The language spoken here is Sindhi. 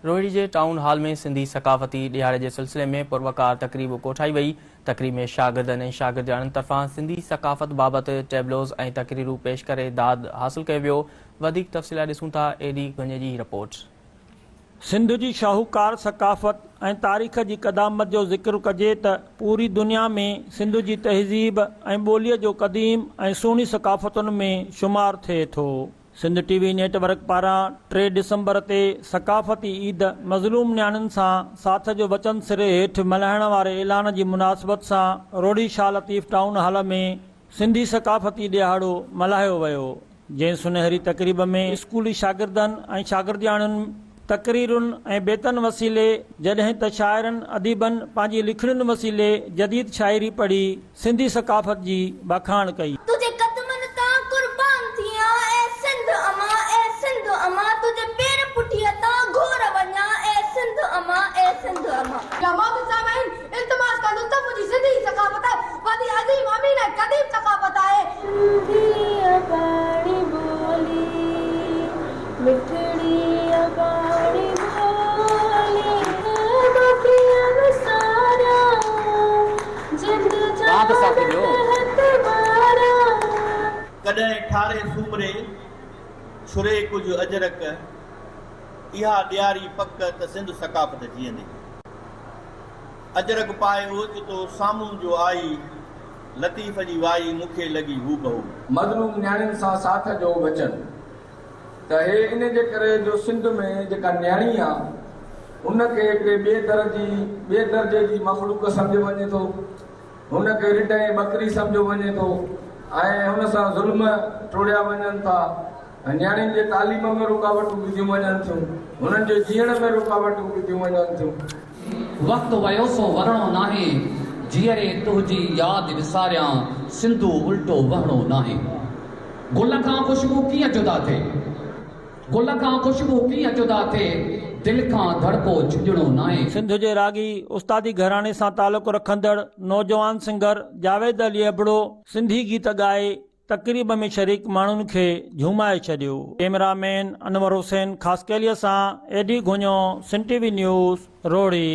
روهڙي جي ٽائون هال ۾ سنڌي ثقافتي ڏهاڙي جي سلسلي ۾ پروقار تقريب ڪوٺائي وئي. تقريب ۾ شاگردن ۽ شاگردياڻين طرفان سنڌي ثقافت بابت ٽيبلوز ۽ تقريرون پيش ڪري داد حاصل ڪيو ويو. وڌيڪ تفصيل لاء ڏسون ٿا اي ڊي گڃي جي هي رپورٽ. سنڌ جي شاهوڪار ثقافت ۽ تاريخ جي قدامت جو ذڪر ڪجي ته پوري دنيا ۾ سنڌ جي تهذيب ۽ ٻوليء جو قديم ۽ سهڻي ثقافتن ۾ شمار ٿئي ٿو. سنڌ ٽي وي نيٽ ورڪ پاران ٽي ڊسمبر تي ثقافتي عيد مظلوم نياڻين سان ساٿ جو وچن سري هيٺ ملهائڻ واري اعلان جي مناسبت سان روهڙي شاهه لطيف ٽائون هال ۾ سنڌي ثقافتي ڏهاڙو ملهايو ويو جنهن سنهري تقريب ۾ اسڪولي شاگردن ۽ شاگردياڻين تقريرن ۽ بيتن وسيلي جڏهن ته شاعرن اديبن پنهنجي لکڻين وسيلي جديد شاعري پڙهي سنڌي ثقافت جي واکاڻ ڪئي. تنهنجي قدمن تان قربان ٿيان اي سنڌ امان اي سنڌ امان تنهنجي پير پٺيء تان گهور وڃان اي سنڌ امان اي سنڌ امان. يا معزز سامعين التماس ڪندس ته منهنجي سنڌي ثقافت وڏي عظيم امين ۽ قديم ثقافت آهي. سنڌي اباڻي ٻولي مٺڙي اباڻي ٻولي مان ڪيئن وساريان جند جان تحت واريان. ڪڏهن ٺاري سومري ڇري ڪجهه اجرڪ، اها ڏياري پڪ ته سنڌ ثقافت جيئندي. اجرڪ پائي اوچتو سامهون جو آئي، لطيف جي وائي مون کي لڳي هوبهو. مظلوم نياڻين سان ساٿ جو وچن ته هي ان جي ڪري جو سنڌ ۾ جيڪا نياڻي آ ان کي هڪڙي ٻئي در جي ٻئي درجي جي مخلوق سمجهيو وڃي ٿو هن کي رڍ ۽ ٻڪري سمجهيو وڃي ٿو ۽ هن سان ظلم ٽوڙيا وڃن ٿا ۽ نياڻين جي تعليم ۾ رڪاوٽون وڌيون وڃن ٿيون هنن جي جيئڻ ۾ رڪاوٽون وڌيون وڃن ٿيون. وقت ويو سو ورڻو ناهي، جيئري تنهنجي ياد وساريان، سنڌو الٽو وهڻو ناهي. گل کان خوشبو ڪيئن جدا ٿئي، گل کان خوشبو ڪيئن جدا ٿئي، دل کان ڌڙڪو ڇڄڻو ناهي. سنڌ جي راڳي استادي گهراڻي سان تعلق رکندڙ نوجوان سنگر جاويد علي ابڙو سنڌي گيت ڳائي تقريب ۾ شريڪ ماڻهن کي جهومائي ڇڏيو. ڪئميرا مين انور حسين خاصخيلي سان A D Ghonio, Sindh T V news, Rohri.